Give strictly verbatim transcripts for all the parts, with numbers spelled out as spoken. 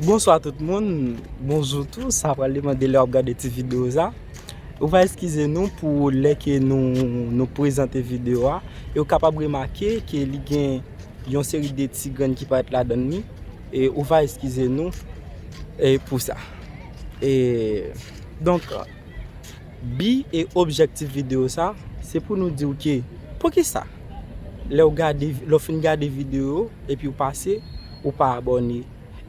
Bonswa tout moun, bonjou tou, sa pral depann de lè w ap gade ti videyo sa. Ou va eskize nou pou lè ke nou, nou prezante videyo a, e ou kapab remake ke li gen yon seri de ti grenn ki parèt ladan li, e ou va eskize nou, e pou sa. E, donk, bi e objektif videyo sa, se pou nou di w ke, poukisa, lè w gade, lè w fin gade videyo, epi w pase, ou pa abòne?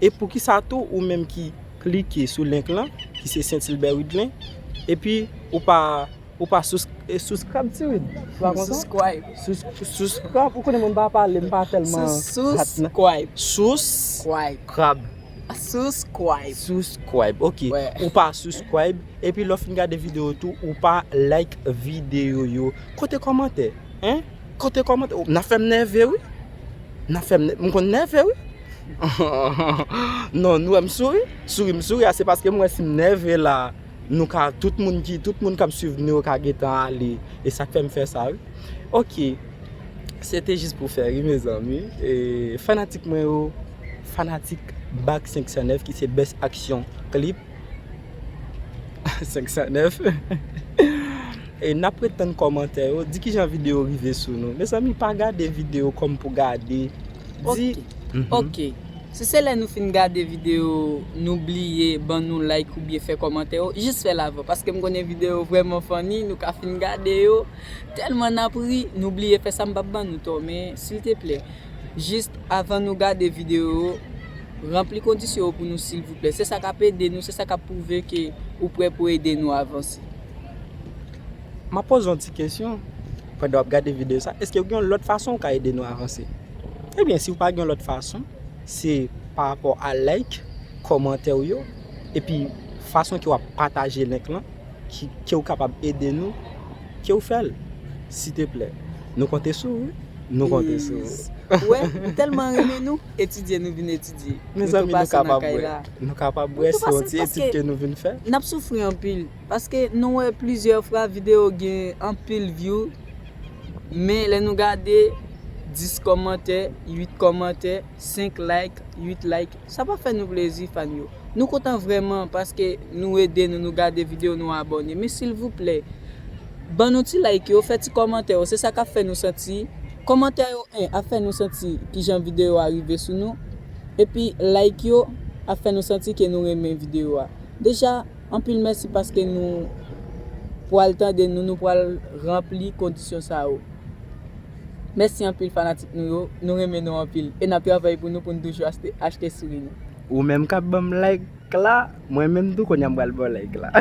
E poukisa tou, ou menm ki klike sou link lan, ki se Saint Hilbert Widlin, epi ou pa, ou pa sus-, e, subscribe, ti Wid? Ou pa konn sa? Subscribe. Sus-, subscribe, ou konnen mwen pa pale, m pa tèlman Sus-, hot nan. Subscribe. Sus-, Subscribe. Crab. Subscribe. Subscribe, ok. Wè. Ou pa subscribe, epi lè w fin gade videyo tou, ou pa like videyo yo. Kote kòmantè, hein? Kote kòmantè? Oh, n ap fè m nève, wi. N ap fè m nè-, m konn nève, wi. Non, nou wè m souri? Souri m souri a, se paske m wè si m nève la, nou ka, tout moun ki, tout moun k ap swiv nou yo ka gentan ale. E sa k fè m fè sa, wi. Ok. Se te jis pou fè ri, mezanmi. E fanatik mwen yo, fanatik Bag senk san nèf ki se Best Action Clip senk san nèf. E n ap ret tann kòmantè yo, di kijan videyo rive sou nou. Mezanmi, pa gade videyo kòm pou gade. Di, Ok. Mhm. Ok. Si se lè nou fin gade videyo, nou bliye ban nou like oubyen fè kòmantè yo, jis fè l avan. Paske m konnen videyo vrèman funny, nou ka fin gade yo. Tèlman n ap ri, nou bliye fè sa, m p ap ban nou tò, men silteplè, jis avan nou gade videyo yo, ranpli kondisyon yo pou nou, silvouplè. Se sa k ap ede nou, se sa k ap pwouve ke ou prè pou ede nou avanse. M ap poze yon ti kesyon pandan w ap gade videyo sa. Èske w gen yon lòt fason w ka ede nou avanse? Ebyen, si w pa gen yon lòt fason, se pa rapò a like, kòmantè w yo, epi fason ke w ap pataje link lan, ki, ke w kapab ede nou, ke w fè l, silteplè. Nou konte sou ou, wi. Nou konte sou ou. Yes. Ou wè, m tèlman renmen nou, etidye nou vin etidye. Mezanmi, nou kapab wè. Nou kapab wè, se yon ti etid ke nou vin fè. N ap soufri anpil, paske nou wè plizyè fwa videyo gen anpil view, men lè nou gade, dis kòmantè, uit kòmantè, senk like, uit like, sa pa fè nou plezi, fan yo. Nou kontan vrèman paske nou ede nou, nou gade videyo, nou abòne. Men silvouplè, ban nou ti like yo, fè ti kòmantè yo, se sa k ap fè nou santi, kòmantè yo, en, ap fè nou santi kijan videyo a rive sou nou. Epi like yo ap fè nou santi ke nou renmen videyo a. Deja, anpil mèsi paske nou pral tande nou, nou pral ranpli kondisyon sa yo. Mèsi anpil fanatik nou yo, nou renmen nou anpil. E n ap travay pou nou, pou nou toujou achte, achte souri nou. Ou menm k ap ban m like la, mwen menm tou kounye a m pral ba w like la.